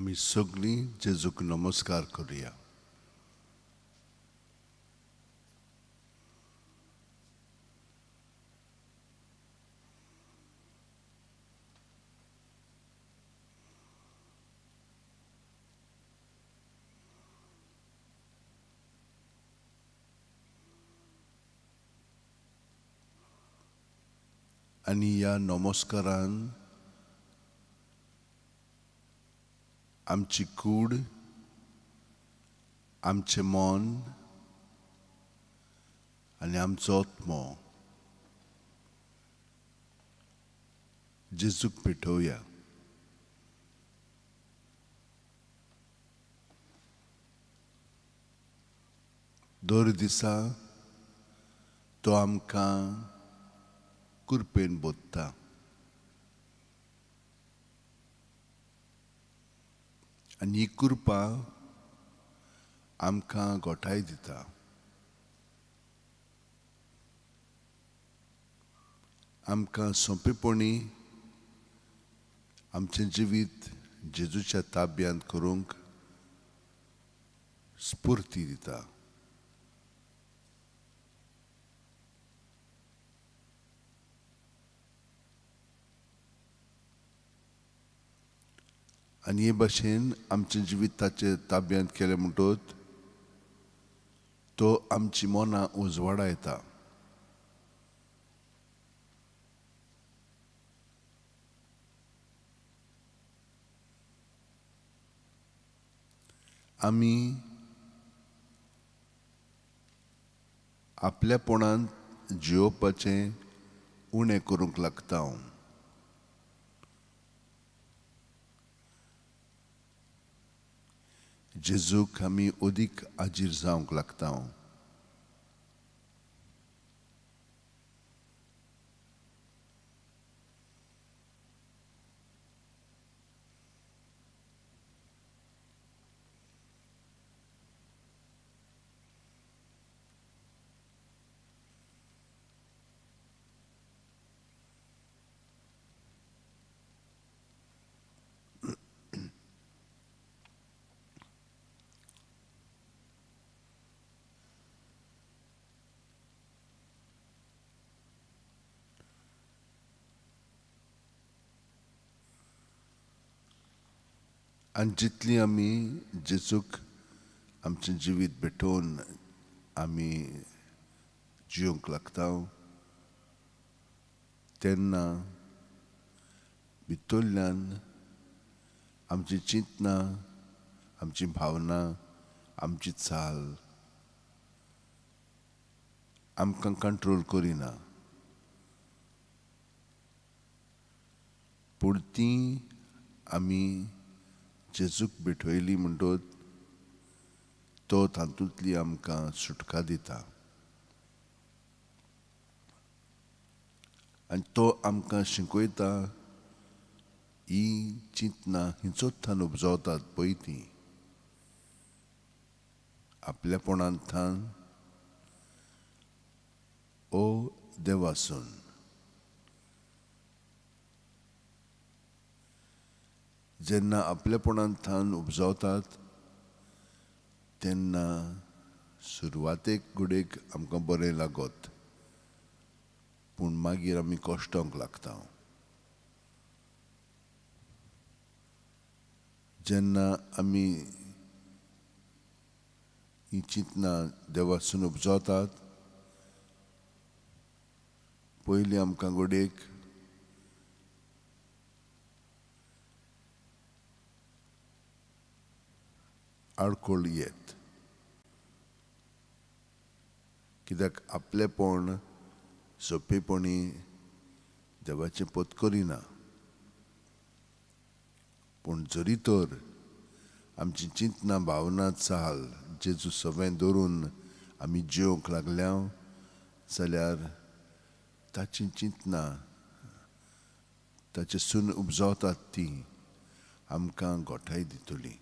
आमी सगळीं जेजूक नमस्कार करुया. आनी ह्या नमस्कारान आमची कूड, आमचें मन आनी आमचो आत्मो जेजूक पेटोवया. दर दिसा तो आमकां कृपेन बोधता. आनी ही कृपा आमकां गोठाय दिता. आमकां सोंपेपणी आमचें जिवीत जेजूच्या ताब्यांत करूंक स्फूर्ती दिता. आनी हे भाशेन आमचें जिवीत ताचे ताब्यांत केलें म्हणटत तो आमची मनां उजवाडायता. आमी आपल्यापणांत जियोवपाचें उणें करूंक लागता. जेजूक आमी अदीक आजीर जावंक लागता. आनी जितली आमी जेजूक आमचें जिवीत भेटोवन आमी जिवंक लागता तेन्ना भितरल्यान आमची चिंतना, आमची भावना, आमची चाल आमकां कंट्रोल करिना, पूण ती आमी जेजूक भेटयली म्हणटत तो तातूंतली आमकां सुटका दिता आनी तो आमकां शिकयता. ही चिंतना हिंचोत्थान उपजवतात पळय ती आपल्यापणांतल्यान ओ देवासून. जेन्ना आपल्यापणांतल्यान उपजवतात तेन्ना सुरवातेक घडयेक आमकां बरें लागत, पूण मागीर आमी कश्टोंक लागता. जेन्ना आमी ही चिंतना देवासून उपजवतात पयलीं आमकां घडयेक आडखळ येत, कित्याक आपलेपण सोंपेपणी देवाचें पत करिना. पूण जरी तर आमची चिंतना, भावना, चाल जेजू सवें धरून आमी जिवंक लागल्या जाल्यार ताची चिंतना ताचे सून उपजवतात ती आमकां गोठाय दितली,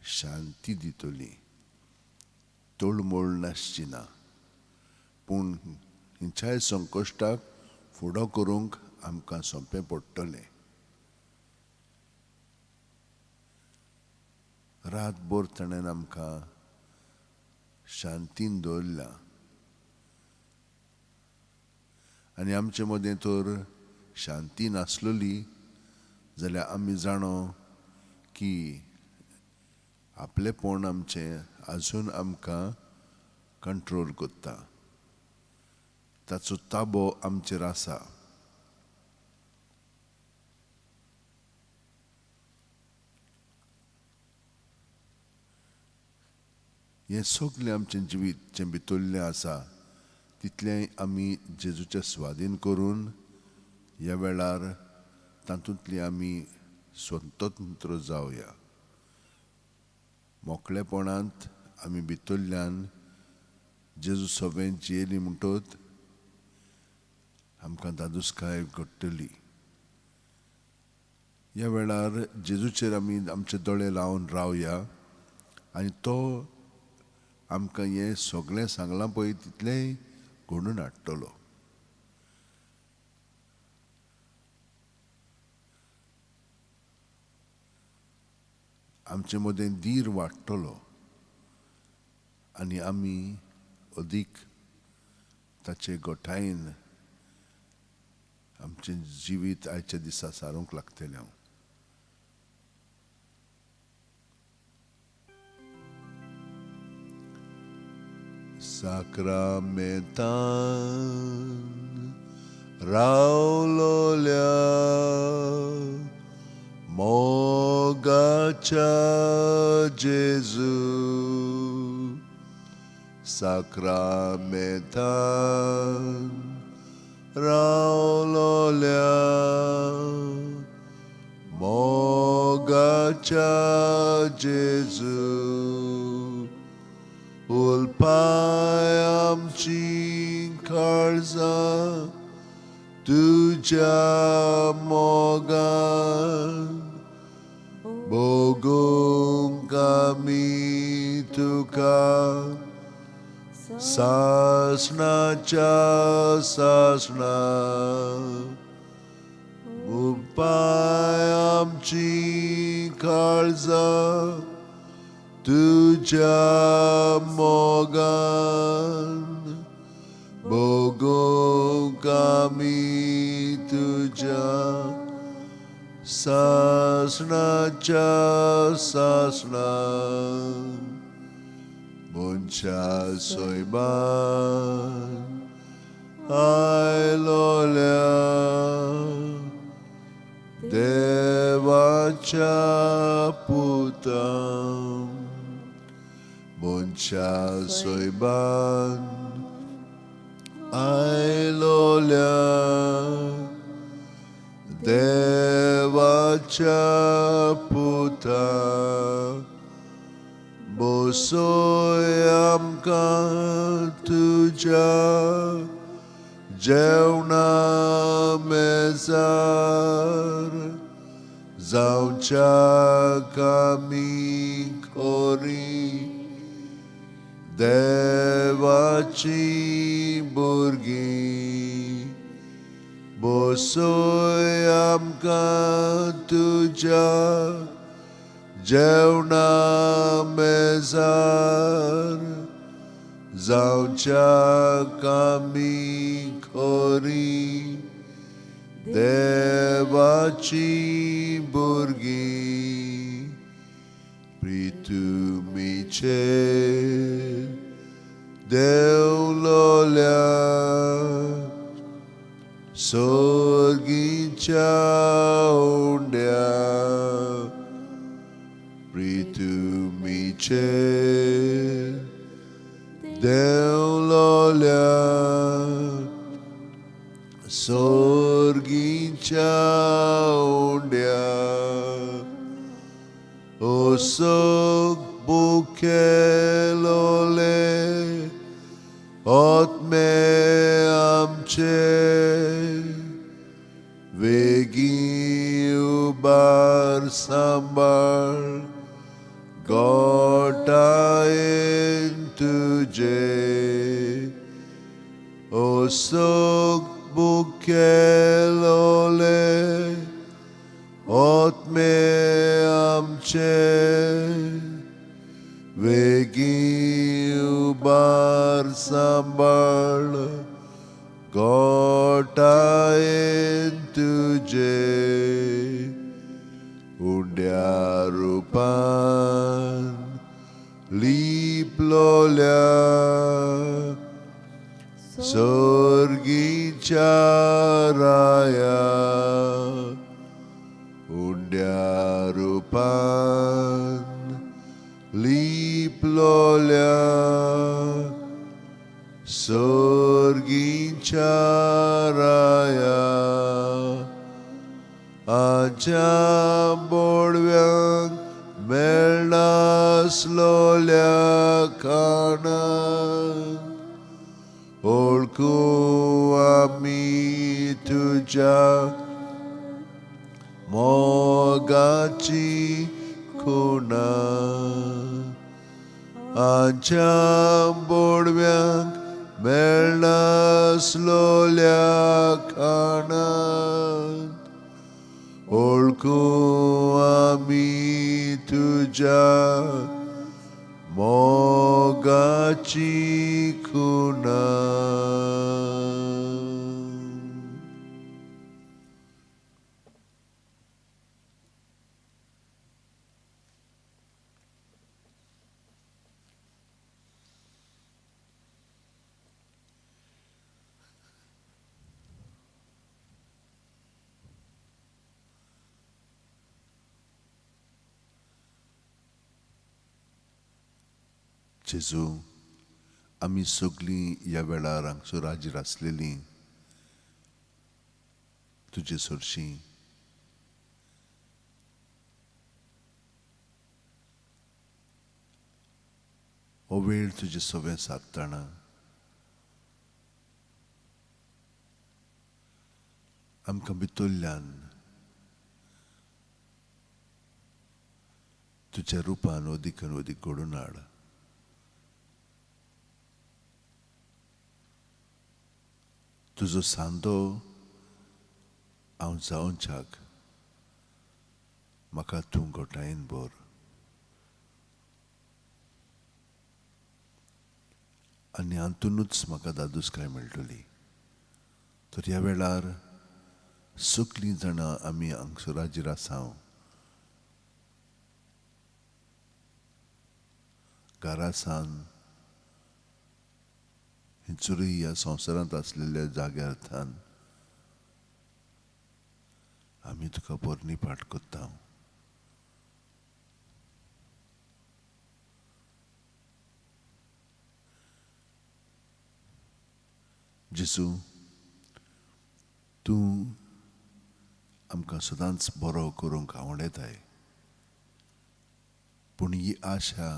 शांती दितली, तोळमोळ नासची ना. पूण खंयच्याय संकश्टाक फुडो करूंक आमकां सोंपें पडटलें. रातभर ताणें आमकां शांतीन दवरल्या आनी आमचे मदें तर शांती नासलेली जाल्यार आमी जाणो की आपलेपण आमचें आजून आमकां कंट्रोल करता, ताचो ताबो आमचेर आसा. हें सगळें आमचें जिवीत जें भितरलें आसा तितलें आमी जेजूच्या स्वाधीन करून ह्या वेळार तातूंतली आमी स्वतंत्र जावया. मोकळेपणांत आमी भितरल्यान जेजू सगळें जियेली म्हणटत आमकां दादूसकाय घडटली. ह्या वेळार जेजूचेर आमी आमचे दोळे लावन रावया आनी तो आमकां हें सगळें सांगलां पळय तितलेंय घडून हाडटलो. आमचे मदें धीर वाडटलो आनी आमी अदीक ताचे गोठायेन आमचें जिवीत आयच्या दिसा सारूंक लागतलें. हांव साक्रामेंतान रावलोल्या मोगाच्या जेजू, साक्रामेंतान रावलोल्या मोगाच्या जेजू, उलपाय आमची काळजां तुज्या मोगान, भोगूंक आमी तुका सासणाच्या सासणा. उपाय आमची काळजां तुज्या मोगान, भोगूंक आमी तुज्या सासणाच्या सासणा. मनशा सैमान आयलोल्या देवाच्या पुता, मनशा सैमान आयलोल्या देवाच्या पुता, बसय आमकां तुज्या जेवणा मेजार, जावच्याक आमी खरी देवाची भुरगीं. बसय आमकां तुज्या जेवणा मेजार, जावच्याक आमी खरी देवाची भुरगीं. प्रितुमीचेर देवलोल्या सोर्गीच्या उंड्या, प्रितुमीचेर देवलोल्या सोर्गीच्या उंड्या, ओसोक बुकेलोले आत्मे आमचे, वेगीं उबार सांबाळ गोठायेन तुजे, ओसोक बुकेलोले आत्मे आमचे, गोटायेन तुजे उंड्या रुपान लिपलोल्या सर्गीच्या राया उंड्या रुपान लिपलोल्या सर्गीच्या राया आच्या बोडव्यांक मेळनासलोल्या खाणाक ओळखू आमी तुज्या मोगाची खुणा आच्या बोडव्यांक मेळनासलोल्या खाणाक ओळखू आमी तुज्या मोगाची खुणा. जेजू, आमी सगळीं ह्या वेळार हांगसर हाजीर आसलेलीं तुजे सरशीं हो वेळ तुजे सवें सादतना आमकां भितरल्यान तुज्या रुपान अदीक आनी अदीक घडोवन हाड. तुजो सांदो हांव जावच्याक म्हाका तूं घोटायेन भर. आनी हातूनच म्हाका दादूसकाय मेळटली. तर ह्या वेळार सगळीं जाणां आमी हांगसर हाजीर आसा, घरा सान हिंचुरूय ह्या संवसारांत आसलेल्या जाग्यार थान आमी तुका पोरणी पाठ करता. जेजू, तूं आमकां सदांच बरो करूंक आवडटाय, पूण ही आशा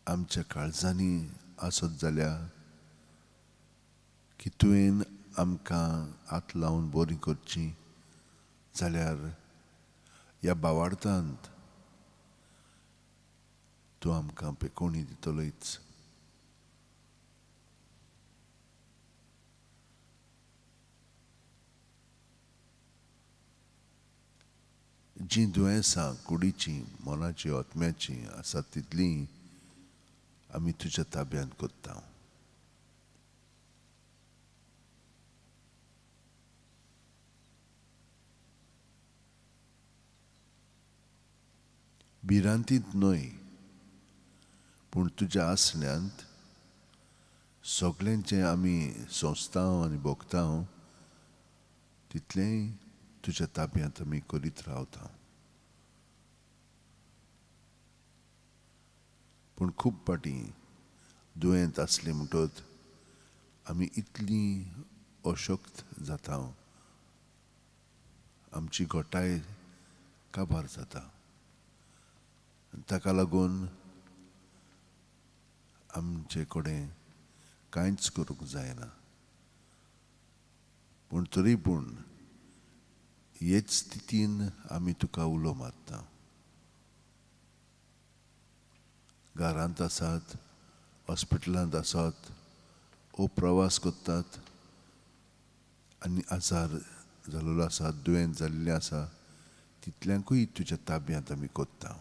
आमच्या काळजांनी आसत जाल्यार की तुवें आमकां हात लावन बरी करची जाल्यार ह्या बावार्थांत तूं आमकां पेकोणी दितलोच. जीं दुयेंसां कुडीचीं, मनाचीं, आत्म्याचीं आसात तितलीं आमी तुज्या ताब्यांत करता. भिरांतींत न्हय, पूण तुज्या आसण्यांत सगळ्यांचें आमी सोंसता आनी भोगता तितलेंय तुज्या ताब्यांत आमी करीत रावता. पूण खूब फावटी दुयेंत आसली म्हणटत आमी इतली अशक्त जाता, आमची घटाय काबार जाता. ताका लागून आमचे कडेन कांयच करूंक जायना. पूण तरी पूण हेच स्थितीन आमी तुका उलो मारता. घरांत आसात, हॉस्पिटलांत आसात, ओ प्रवास करतात आनी आजार जाल्लो आसा, दुयेंत जाल्लें आसा, तितल्यांकूय तुज्या ताब्यांत आमी करता.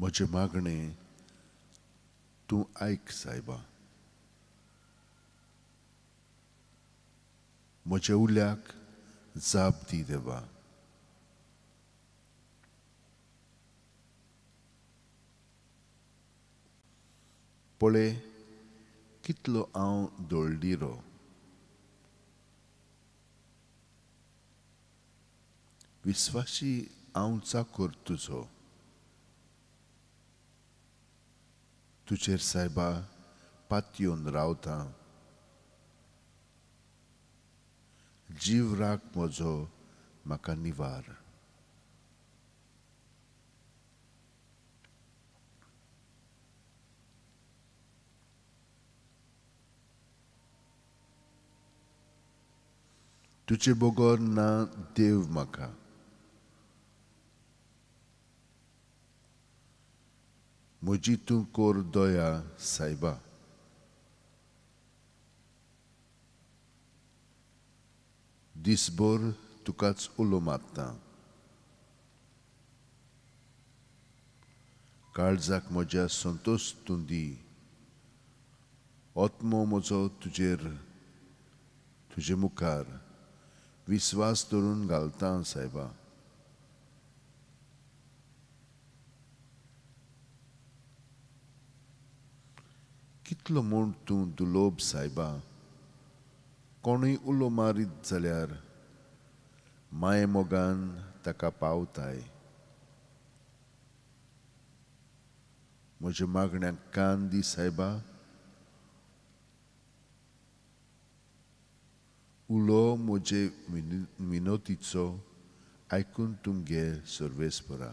म्हजें मागणें तूं आयक सायबा. म्हज्या उल्याक जाप दी देवा. पळय कितलो हांव दळडिरो. विस्वाशी हांव चाकोर तुजो. तुजेर सायबा पातयेवन रावता. जीव राख म्हजो म्हाका निवार. तुजे बगर ना देव म्हाका. म्हजी तूं कोर दया सायबा. दिसभर तुकाच उलो मारता. काळजाक म्हज्या संतोश तूं दी. आत्मो म्हजो तुजेर तुजे मुखार विस्वास धरून घालता सायबा. कितलो म्हूण तूं दुलोब सायबा. कोणूय उलो मारीत जाल्यार माये मोगान ताका पावताय. म्हज्या मागण्याक कान दी सायबा. उलो म्हजे विनोतीचो आयकून तूं घे सर्वेस्परा.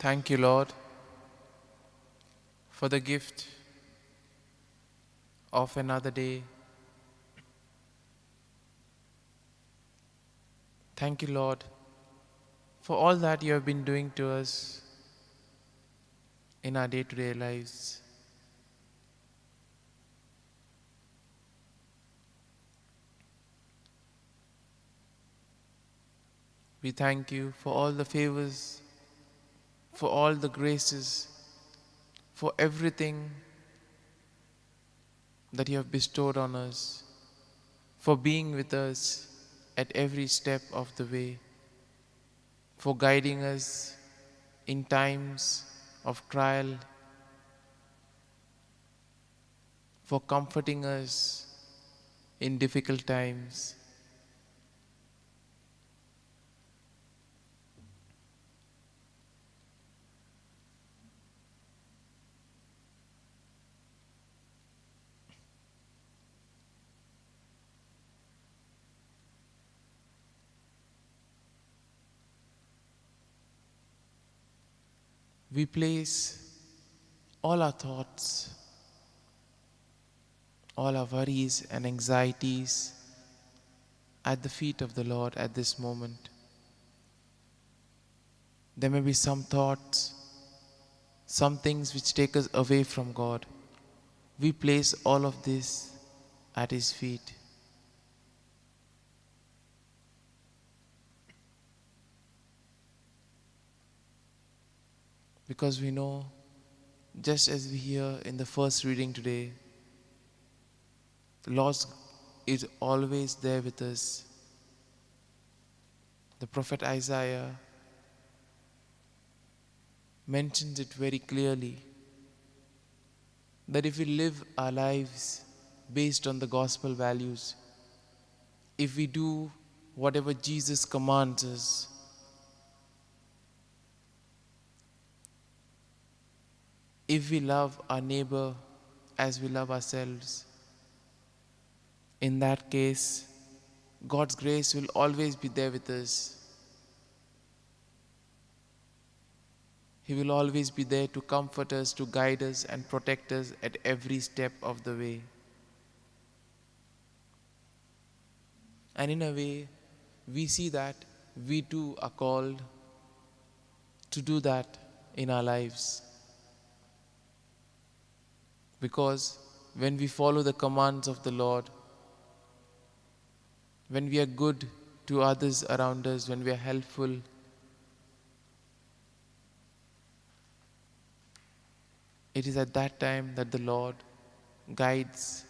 Thank you, Lord, for the gift of another day. Thank you, Lord, for all that you have been doing to us in our day-to-day lives. We thank you for all the favors, for all the graces, for everything that you have bestowed on us, for being with us at every step of the way, for guiding us in times of trial, for comforting us in difficult times. We place all our thoughts, all our worries and anxieties at the feet of the Lord at this moment. There may be some thoughts, some things which take us away from God. We place all of this at His feet. Because we know, just as we hear in the first reading today, the Lord is always there with us. The prophet Isaiah mentions it very clearly, that if we live our lives based on the gospel values, if we do whatever Jesus commands us, if we love our neighbor as we love ourselves, in that case, God's grace will always be there with us. He will always be there to comfort us, to guide us and protect us at every step of the way. And in a way, we see that we too are called to do that in our lives. Because when we follow the commands of the Lord, when we are good to others around us, when we are helpful, it is at that time that the Lord guides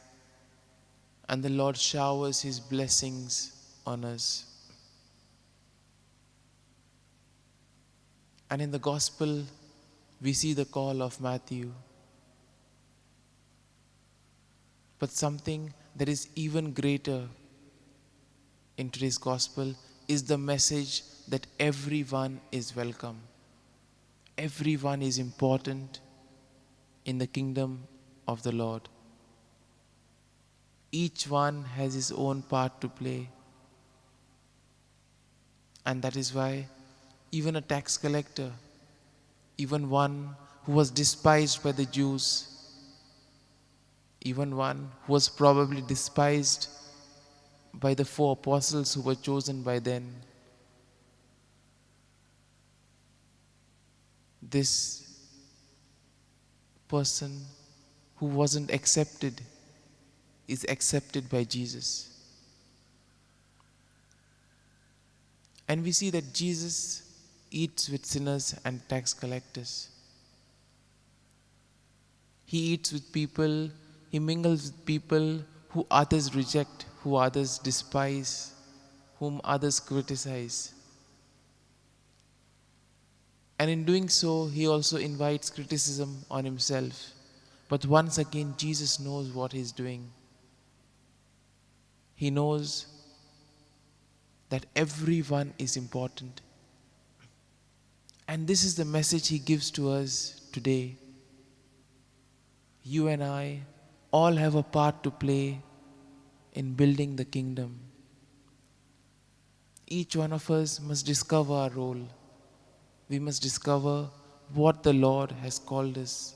and the Lord showers His blessings on us. And in the Gospel, we see the call of Matthew. But something that is even greater in today's Gospel is the message that everyone is welcome. Everyone is important in the kingdom of the Lord. Each one has his own part to play. And that is why even a tax collector, even one who was despised by the Jews, even one who was probably despised by the 4 apostles who were chosen by then, this person who wasn't accepted is accepted by Jesus. And we see that Jesus eats with sinners and tax collectors. He eats with people, he mingles with people who others reject, who others despise, whom others criticize. And in doing so, he also invites criticism on himself. But once again, Jesus knows what he's doing. He knows that everyone is important. And this is the message he gives to us today. You and I all have a part to play in building the kingdom. Each one of us must discover our role. We must discover what the Lord has called us.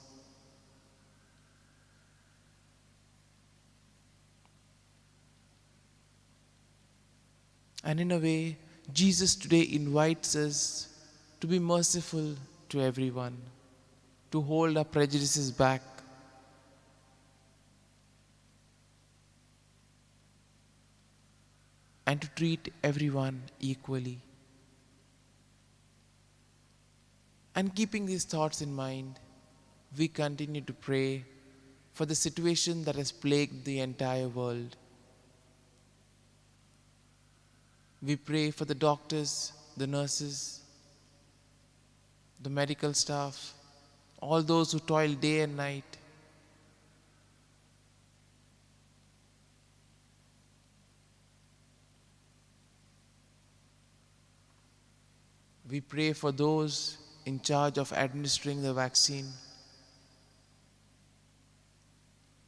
And in a way, Jesus today invites us to be merciful to everyone, to hold our prejudices back, and to treat everyone equally. And keeping these thoughts in mind, we continue to pray for the situation that has plagued the entire world. We pray for the doctors, the nurses, the medical staff, all those who toil day and night. We pray for those in charge of administering the vaccine.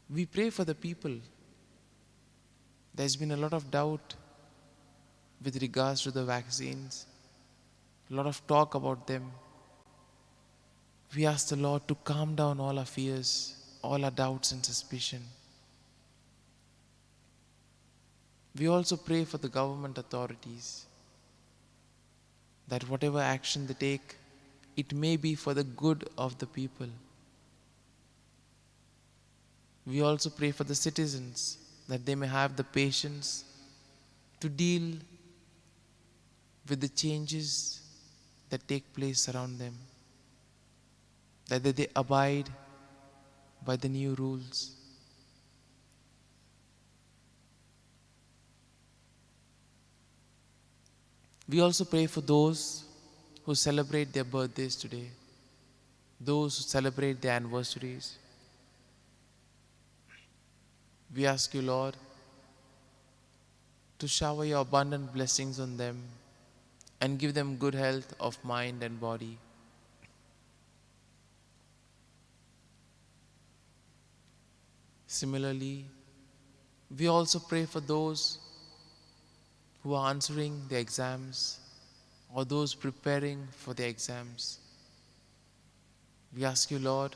We pray for the people. There's been a lot of doubt with regards to the vaccines, a lot of talk about them. We ask the Lord to calm down all our fears, all our doubts and suspicion. We also pray for the government authorities, that whatever action they take, it may be for the good of the people. We also pray for the citizens, that they may have the patience to deal with the changes that take place around them, that they abide by the new rules. We also pray for those who celebrate their birthdays today, those who celebrate their anniversaries. We ask you, Lord, to shower your abundant blessings on them and give them good health of mind and body. Similarly, we also pray for those who are answering their exams or those preparing for their exams. We ask you, Lord,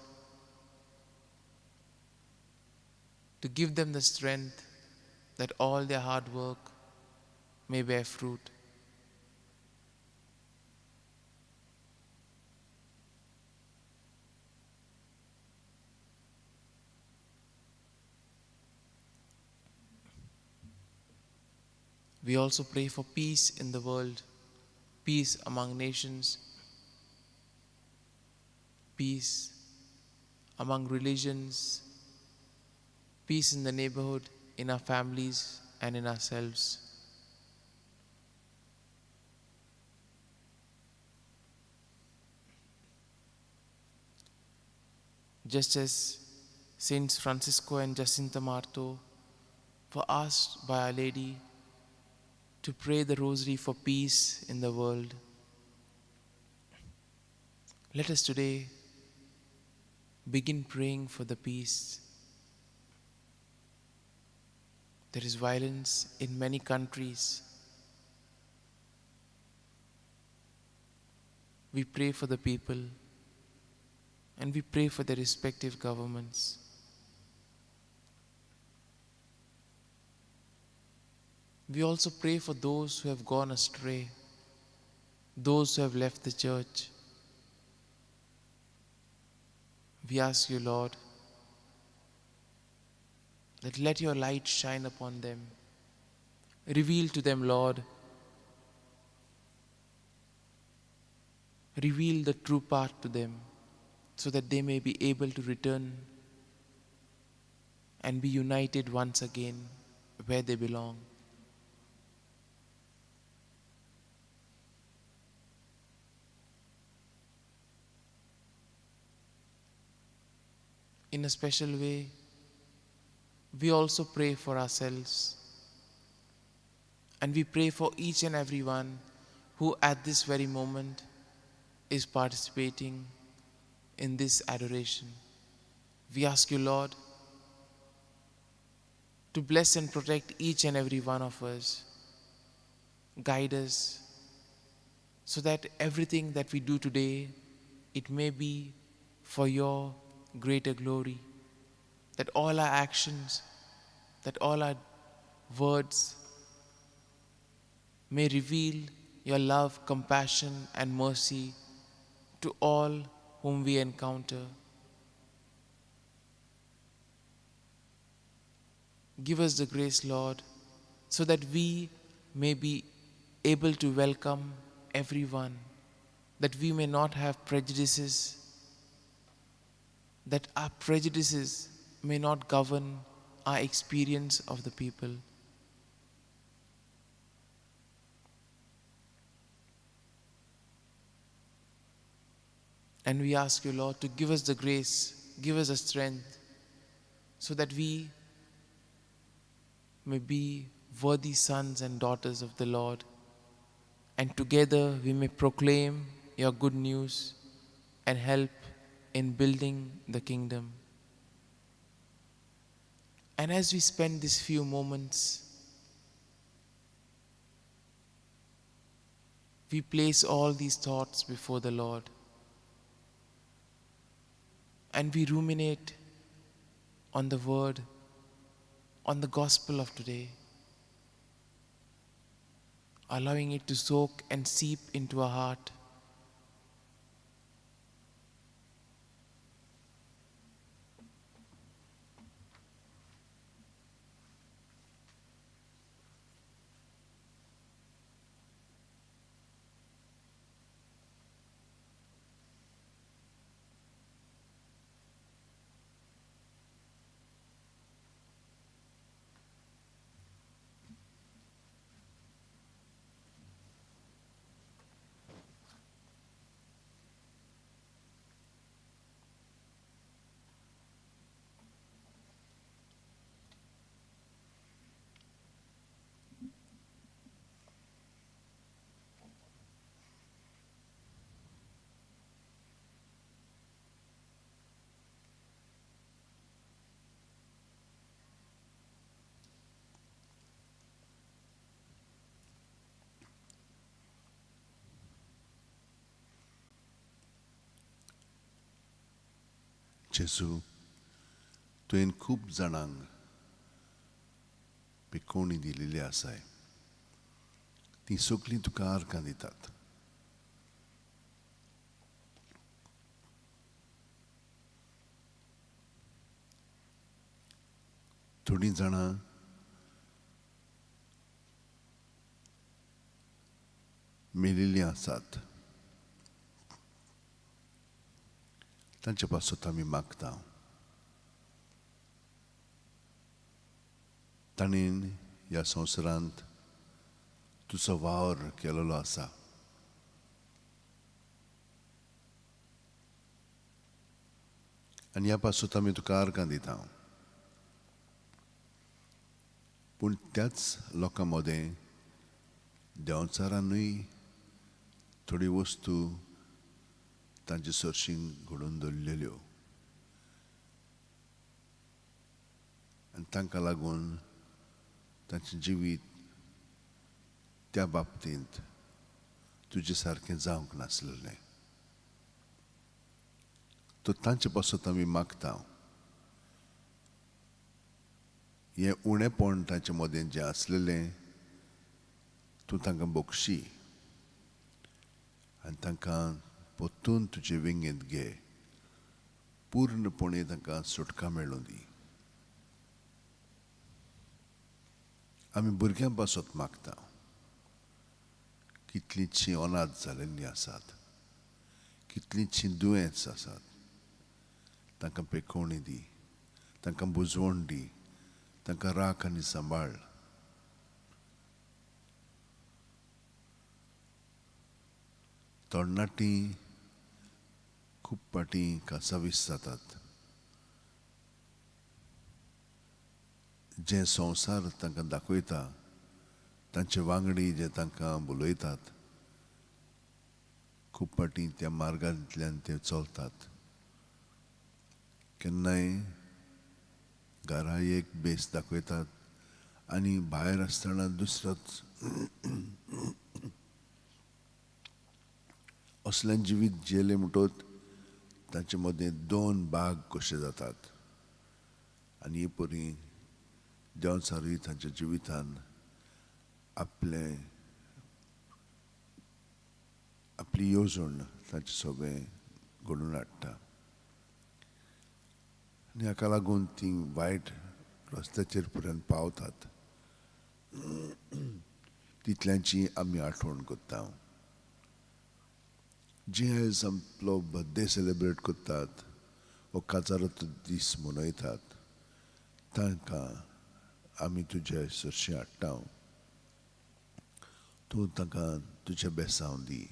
to give them the strength that all their hard work may bear fruit. We also pray for peace in the world, peace among nations, peace among religions, peace in the neighborhood, in our families, and in ourselves. Just as Saints Francisco and Jacinta Marto were asked by Our Lady to pray the rosary for peace in the world, let us today begin praying for the peace. There is violence in many countries. We pray for the people and we pray for their respective governments. We also pray for those who have gone astray, those who have left the church. We ask you, Lord, that let your light shine upon them. Reveal to them, Lord. Reveal the true path to them so that they may be able to return and be united once again where they belong. In a special way, we also pray for ourselves, and we pray for each and every one who at this very moment is participating in this adoration. We ask you, Lord, to bless and protect each and every one of us. Guide us so that everything that we do today, it may be for your greater glory, that all our actions, that all our words may reveal your love, compassion, and mercy to all whom we encounter. Give us the grace, Lord, so that we may be able to welcome everyone, that we may not have prejudices, that our prejudices may not govern our experience of the people. And we ask you, Lord, to give us the grace, give us the strength, so that we may be worthy sons and daughters of the Lord, and together we may proclaim your good news and help in building the kingdom. And as we spend these few moments, we place all these thoughts before the Lord, and we ruminate on the word, on the gospel of today, allowing it to soak and seep into our heart. जेजू, तुवें खूब जाणांक पिकोवणी दिलेली आसाय, तीं सगळीं तुका आर्गां दितात. थोडीं जाणां मेलिल्लीं आसात, तांचे पासत आमी मागता. ताणें ह्या संवसारांत तुजो वावर केलेलो आसा. आनी ह्या पासत आमी तुका आर्गां दिता. पूण त्याच लोकां मदें देंवचारानूय थोडी वस्तू तांचे सरशीं घडोवन दवरलेल्यो आनी तांकां लागून तांचें जिवीत त्या बाबतींत तुजे सारकें जावंक नासलें. तर तांचे पासत आमी मागता, हें उणेपण तांचे मदें जें आसलेलें तूं तांकां बक्षी आनी तांकां परतून तुजे वेंगेंत घे, पूर्णपणे तांकां सुटका मेळूं दी. आमी भुरग्यां पासत मागता, कितलींशीं अनाथ जाल्लीं आसात, कितलींशीं दुयेंस आसात, तांकां पेकोवणी दी, तांकां बुजवण दी, तांकां राख आनी सांबाळ. तरणाटीं खूब फावटी कासावीस जातात, जें संवसार तांकां दाखयता, तांचे वांगडी जे तांकां बोलयतात, खूब फावटी त्या मार्गांतल्यान ते चलतात. केन्नाय घरा एक बेस दाखयतात आनी भायर आसतना दुसरोच. असलें जिवीत जियेलें म्हणटकच तांचे मदें दोन भाग कशे जातात आनी हे परी देंवचारूय तांच्या जिवितान आपलें आपली येवजण तांचे सोबें घडोवन हाडटा आनी हाका लागून ती वायट रस्त्याचेर पर्यंत पावतात. तितल्यांची आमी आठवण करता. जी आयज आपलो बर्थडे सेलिब्रेट करतात वा काजाराचो दीस मनयतात तांकां आमी तुजे सरशी हाडटा. तूं तांकां तुजें बेसांव दी,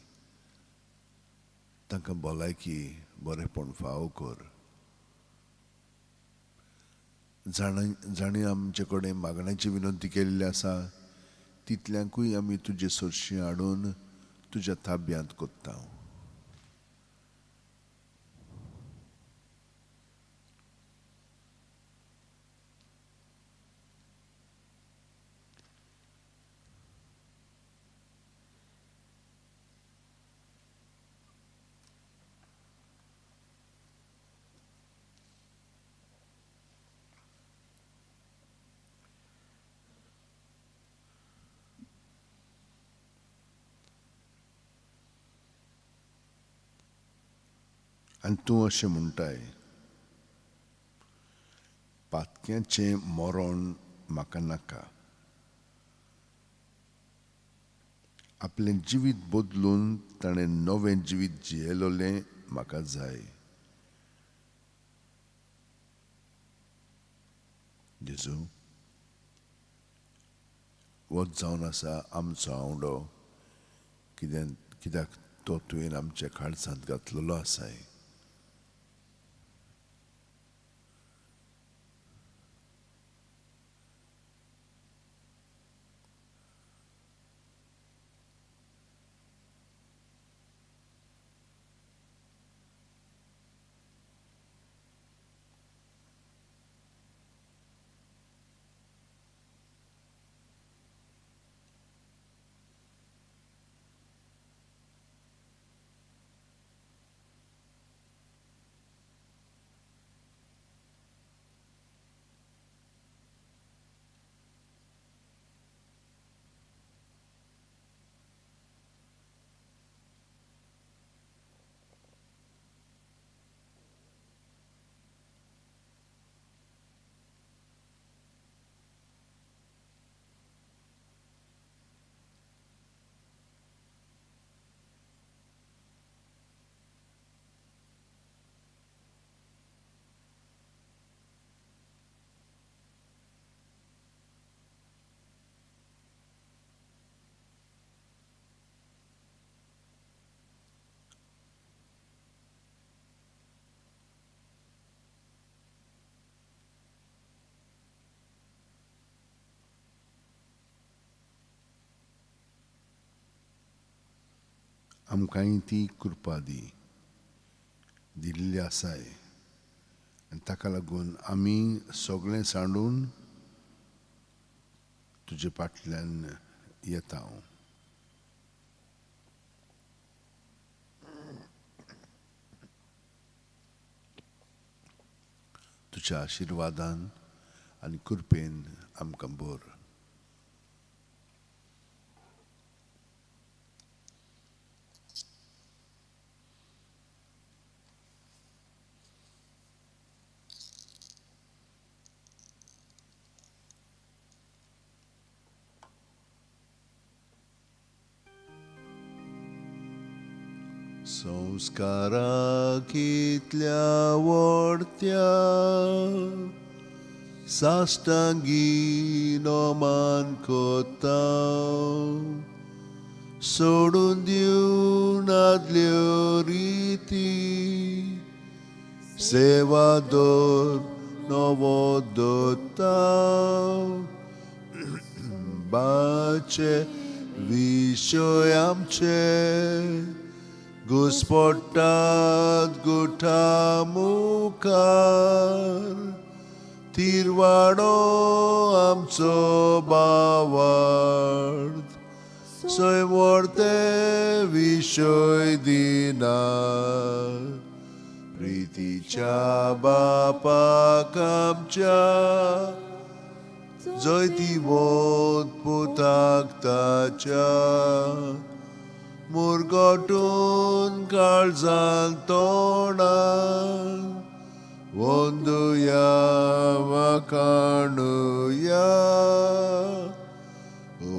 तांकां भलायकी बरेंपण फावो कर. जाणी आमचे कडेन मागण्याची विनंती केल्ली आसा तितल्यांकूय आमी तुजे सरशी हाडून तुज्या ताब्यांत कोत्ता. आनी तूं अशें म्हणटाय, पातक्याचें मरण म्हाका नाका, आपलें जिवीत बदलून ताणें नवें जिवीत जियेलोलें म्हाका जाय. जेजू, वच जावन आसा आमचो आंवडो, कित्याक तो तुवें आमच्या काळजांत घातलेलो आसाय. आमकांय ती कृपा दी दिल्ली आसाय आनी ताका लागून आमी सगळें सांडून तुजे फाटल्यान येता. तुज्या आशिर्वादान आनी कृपेन आमकां भर. संस्कारा कितल्या वडत्या साष्टांगी नमन कोता, सोडून दिवन आदल्यो रिती, सेवा दर नवो दत्ता, बाचे विशय आमचे घुसपडटात गुठा मुखार, तिरवाडो आमचो बावार्थ, सैमवर्ते विशय दिना, प्रितीच्या बापाक आमच्या जैतिवंत पुताक ताच्या, मुरगटून काळजान तोंडान वंदुया वाखाणुया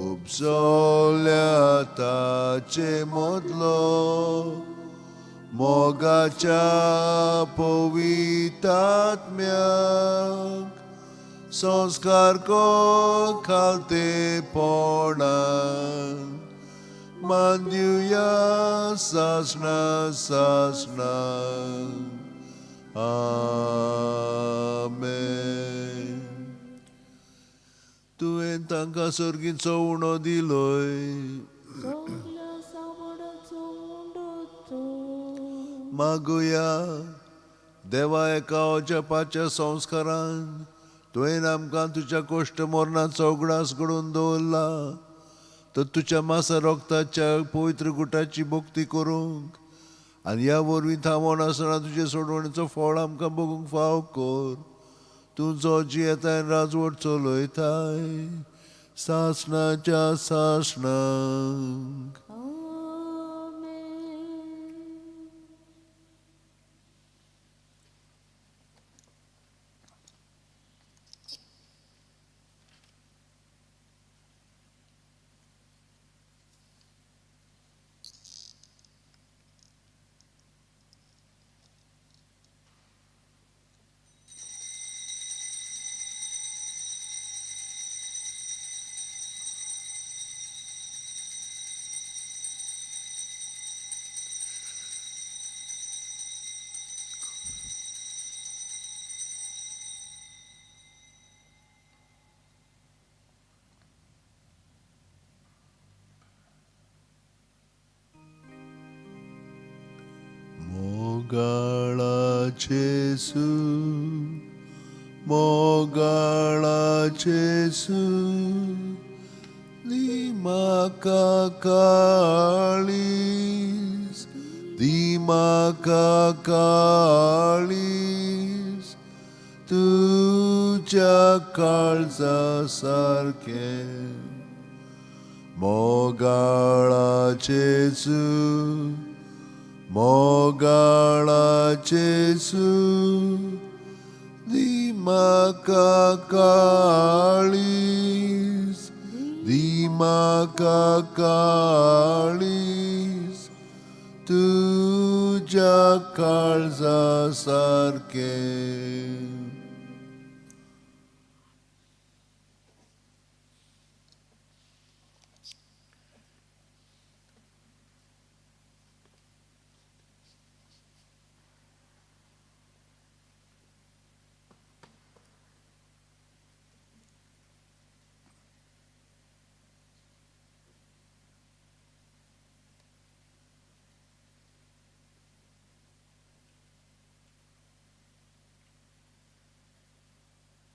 उपसोल्या ताचे मदलो मोगाच्या पवितात्म्याक संस्कार को खालतेपणान मानदिवया सासणा सासणा. आमेन. तुवें तांकां सर्गीचो उणो दिलोय, मागुया देवा एका अजापाच्या संस्कारान तुवें आमकां तुज्या कोश्ट मरणाचो उगडास घडोवन दवरला, तर तुज्या मासा रोगताच्या पवित्र गुटाची भक्ती करूंक आनी ह्या वरवीं थांबोवन आसतना तुजे सोडवणेचो फळ आमकां बघूंक फाव कर. तूं जो जियेताय राजवट चलयताय सासणाच्या सासणाक. मोगाळा जेसू, मोगाळा जेसू, दी म्हाका काळीज, दी म्हाका काळीज, तुज्या काळजा सारकें. मोगाळा जेसू, मोगाळा जेसू, दी म्हाका काळीज, दी म्हाका काळीज, तुज्या काळजा सारकें.